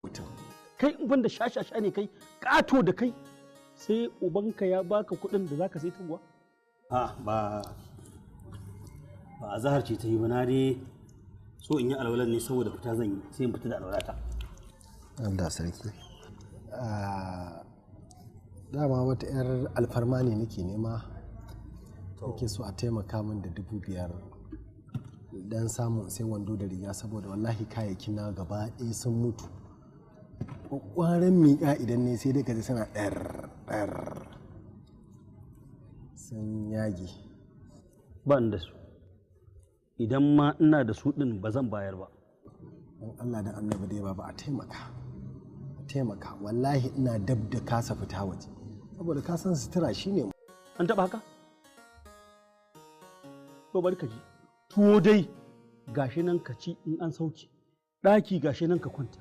Mutum. Kai in banda shashasha ne kai, ƙato da kai, sai ubanka ya baka kuɗin da zaka sai taguwa? A ba ba azahar ce ta yi ba, na dai so in yi alwalan ne saboda fita zan yi, sai in fita da alwalata. Allah sarki. Dama wata 'yar alfarma ne nake nema, nake so a taimaka min da 5,000 dan samun sai wando da riga, saboda wallahi kayayyakin na gaba ɗaya sun mutu. Ƙwaƙwaran miƙa idan ne sai dai ka ji suna ɗar ɗar, sun yage. Ba ni da su. Idan ma ina da su ɗin, ba zan bayar ba. Don Allah da Annabi dai baba, a taimaka, a taimaka. Wallahi ina dab da kasa fita waje, saboda ka san sutura shine. An taɓa haka? To bari ka ji. Tuwo dai gashi nan ka ci in an sauke, ɗaki gashi nan ka kwanta.